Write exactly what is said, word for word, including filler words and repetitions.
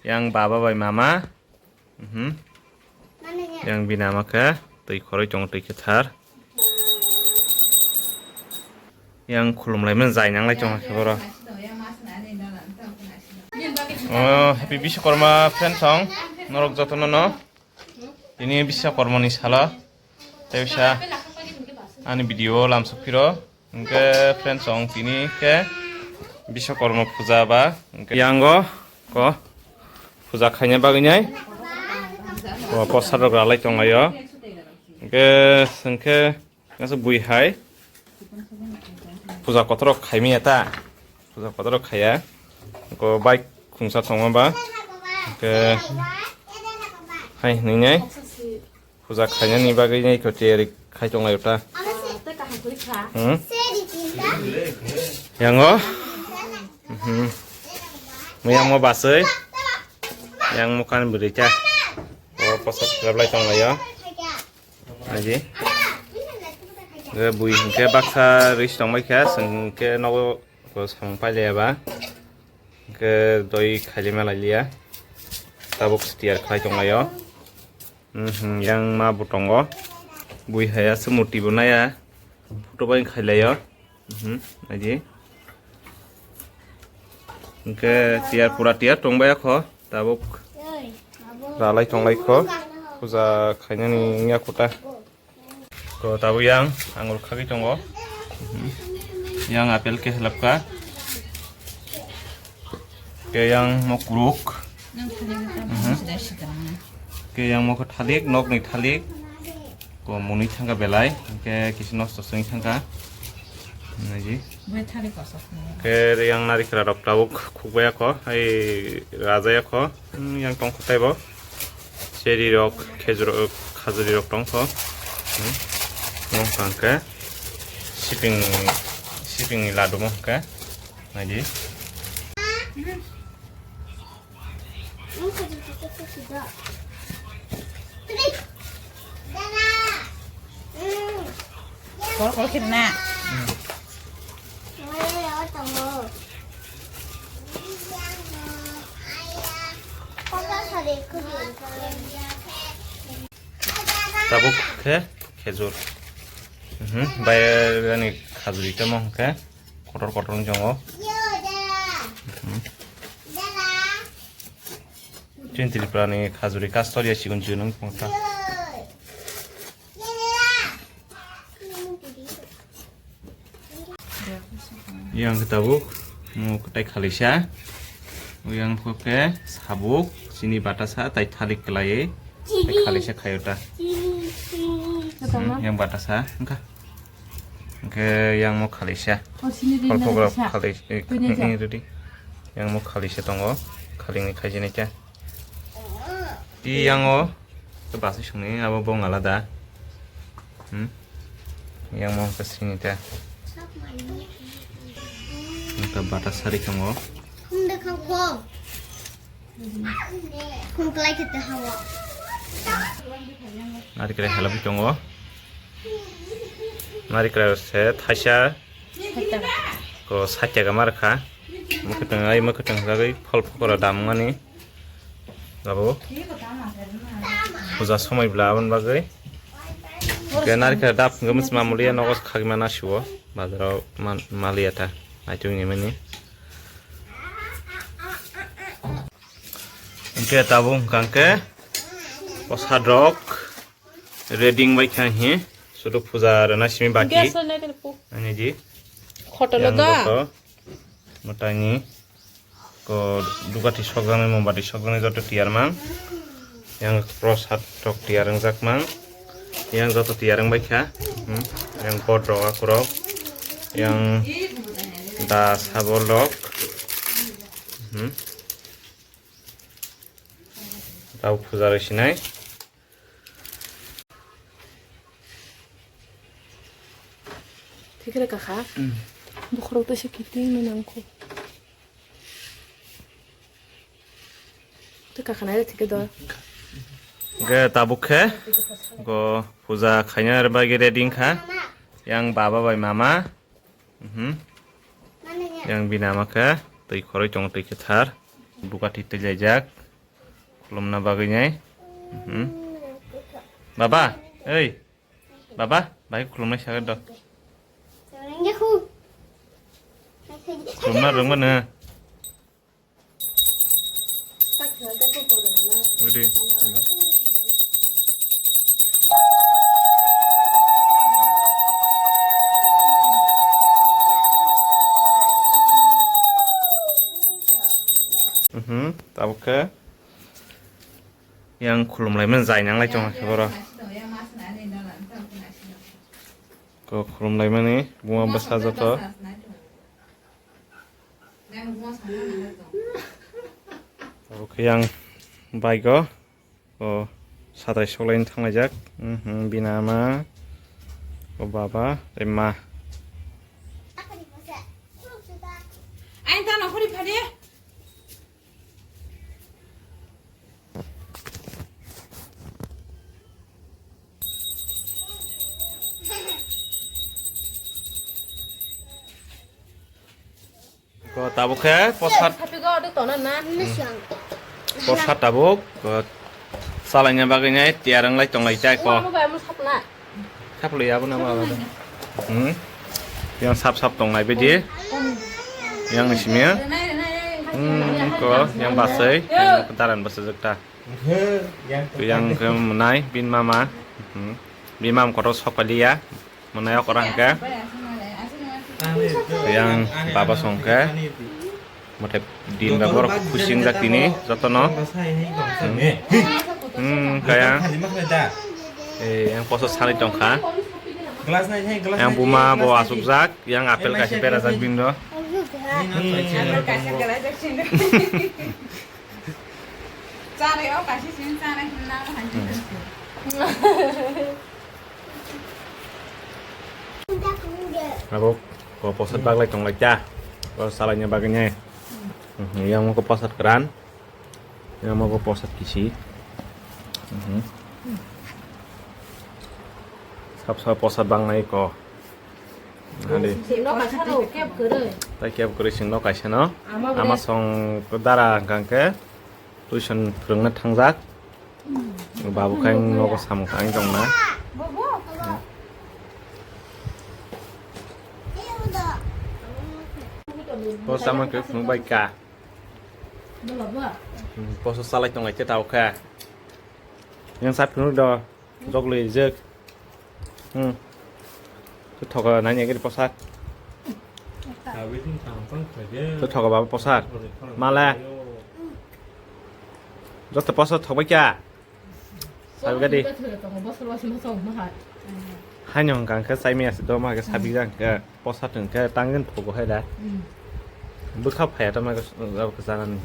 Yang baba bai mama. Mhm. Yang bini ama khe twi khoroi tongo, twi khe thar. Yang khulumlaimani jai nanglai tongo khe borok. Oh, happy Biswakarma friends song. Norok jotono no. Tini Biswakarmani salo. Tei bisa ani video lamsok phiro. Hingke friends song tini khe Biswakarma puja ba hingke yango ko puja khaina bagwi nai ko posad rok ralai tonglaio. Hingke hingke kaisa bui hai puja kotor rok khaimya ta, puja kotor rok khaiya ko bike khungsa tongma ba hingke hai hinwi nai. Puja khainani bagwi nai kho tiyari khai tong lai ta. Hmm? Yango? Mhm. Muyang mo basui. Yang mukan beri cha. O posok khlap lai tong laio. Aji. Ge bui hingke baksa ris tong bai kha, sengke nogo samung pai laiya ba. Hingke doi khailima lailiya. Tabuk tiyar khlai tong laio. Mhm, yang ma bo tongo. Bui hai aswk murti bo naiya. Photo bai khailaiyo. Mhm, naidi. Hingke tiyar pura tiyar tong bai kho. Tabuk ralai tong lai kho. Puja khainani wngya kho ta. Ko tabuk yang angur khagwi tongo. Mhm. Yang apple khe helapkha. Ke yang mo kuruk. Mhm. Ke yang mo khe thalik, nok ni thalik. Ko muni thangka belai, ke kisi nosto sung thangka. Naji. Ke yang narikra rok tabuk khukbaya kho, hai rajaya kho. Hmm, yang tongkha taibo. Cheri rok, khejur rok, khajuri rok tongkha. Hmm. Mung hwnkhe siping, siping ni ladu mung hwnkhe. Naidi. Kol kol kiri na. Tabuk khe khejur. Mhm, bai ani khajuri tamo hwnkhe kotor kotor wng tongo. Mhm. Chini Tripura ni khajuri kastor ya sigon sigon wng tongkha. Yang khe tabuk mo kwtai khalisa. Yang khe sabuk chini batasa tai thalik kwlaiwi tai khalisa khayo ta. Hmm, yang batasa wngkha. Hingke yang mo khalisa. Kolpogrok khalisa. Yang mo khalisa tongo. Khalingni khaijani khe. Ti yango basai songni abo bong alada. Hmm? Yang mo hwnkhe sini ta. Hwnkhe bata sari tongo. Narikre halabwi tongo. Narikre se thaisa. Ko saitya gama rwkha. Mwkhwtwng ai mwkhwtwng hwkagwi phol phokora damani. Abo puja somoi bwla aboni bagwi. Hwnkhe narikra dap hwnkhe mwchma muliya nogo khagwi mana siwo. Bazaro man-, maliya ta. Naituk ni mani. Hwnkhe tabuk hwnkha hwnkhe posad rok ready wngbai kha hiye. Sudu puja rwna simi baki. Gas rwna khe pu. Ani di. Khotolo da. Yang joto mwtai ni. Ko dugati sokjaknai, mombati sokjaknai joto tiyar mang. Yang prosad rok tiyar wngjak mang. Yang joto tiyar wngbai kha. Hmm. Yang pot rok, akurok. Yang da sabol rok. Hmm. Tabo puja rok sinai. Thikre kakha. Hmm. Bukhorok tei se kiting no nangkho. Tei kakha nai thikre do. Ge tabuk khe go puja khaina bagwi ready wngkha. Yang baba bai mama. Mhm. Yang bini ama khe twi khoroi tongo, twi khe thar. Dugati twi laijak. Khulumna bagwi nai. Mhm. Baba, ei. Baba, bai khulumnai sagwi do. Khulumna rwngmano. Udi. Mhm, tabuk khe yang khulumlaimani jai nanglai tongo khe borok. Ko khulumlaimani buma bwsa joto. Tabuk khe yang bike o, o sadai soklaini thanglaijak. Mhm, bini ama, o baba tei ma. Ain tano khuri phade. Ko tabuk khe posat. Sapi go do tona na. Posat tabuk, ko salaina bagwi nai tiyar wnglai tonglai tai ko. Amo bai amo sapna. Saplui abo na ma. Hmm. Yang sap sap tonglai bidi. Yang ni simi. Hmm, ko yang basai, yang daran basai jekta. Yang ke menai bin mama. Hmm. Bin mam kotor sok paliya. Menai okor hangke. Yang baba songke. Mote din ba borok khusi wngjak tini jotono. Hmm, kaya. Eh, yang poso salai tongkha. Yang buma bo asukjak, yang apel kaisa berajak bini do. Abo ko posat baglai tonglai kya? Ko salaini bagwi nai. Yang mo ko posat kran. Yang mo ko posat kisi. Sab sab posat bangnai ko. Nadi. Singno kaisa no kep kwrwi. Tai kep kwrwi singno kaisa no. Ama song dara hangkhe tuition phwrwngna thangjak. Babu khai nogo samung tangwi tongna. Bo samung khe phunuk bai ka. Poso salai tonglai te tau kha. Yang sa phunuk do. Jok le jek. Hmm. Tu thoka nanya giri posat. Tu thoka baba posat. Mala. Joto posat thokbai kya? Sabi gadi. Hai nyong kang khe chai maya se do ma khe sabi jang khe posat tong khe tangin thogo hai da. Bwkha phaya ta ma khe jana ni.